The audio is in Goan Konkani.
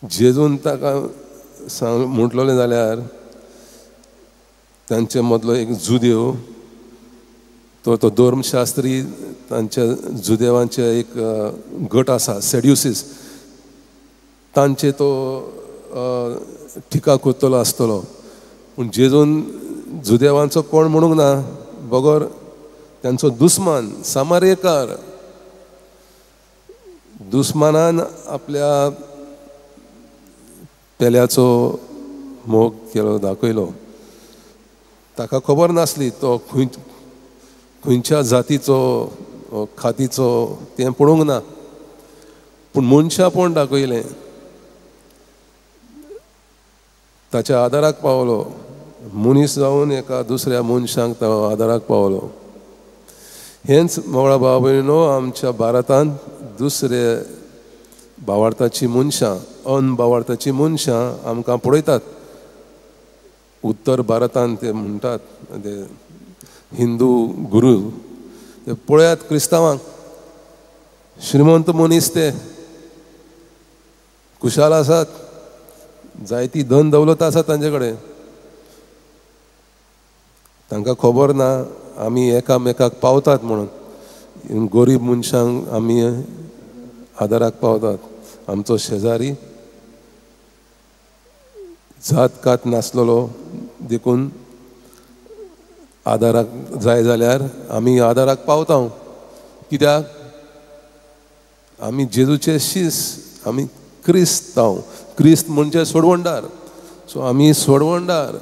जेजून ताका सांग म्हटलेलें जाल्यार तांचे मदलो एक जुदेव, तो तो धर्मशास्त्री, तांच्या जुदेवांचे एक गट आसा सेड्युसीस, तांचे तो टिका करतलो आसतलो. पूण जेजून जुदेवांचो कोण म्हणूंक ना, बगर तांचो दुस्मान सामारेकार, दुस्मानान आपल्या पेल्याचो मोग केलो, दाखयलो. ताका खबर नासली तो खंयच्या जातीचो खातीचो तें पळोवंक ना, पूण मनशापण दाखयलें, ताच्या आदाराक पावलो. मनीस जावन एका दुसऱ्या मनशांक तो आदाराक पावलो. हेंच मोगळा भाव भयणीनो, आमच्या भारतांत दुसरे भावार्थाची मनशां, अनभावार्थाची मनशां आमकां पळयतात. उत्तर भारतांत ते म्हणटात ते हिंदू गुरू, ते पळयात क्रिस्तांवांक, श्रीमंत मनीस ते खुशाल आसात, जायती धन दौलत आसा तांचे कडेन. तांकां खबर ना आमी एकामेकाक पावतात म्हणून. गरीब मनशांक आमी आदाराक पावतात. आमचो शेजारी जात कात नासलेलो देखून आदाराक जाय जाल्यार आमी आदाराक पावता. कित्याक? आमी जेजूचे शीस, आमी क्रिस्तांव. क्रिस्त म्हणजे सोडवणदार. सो आमी सोडवणदार.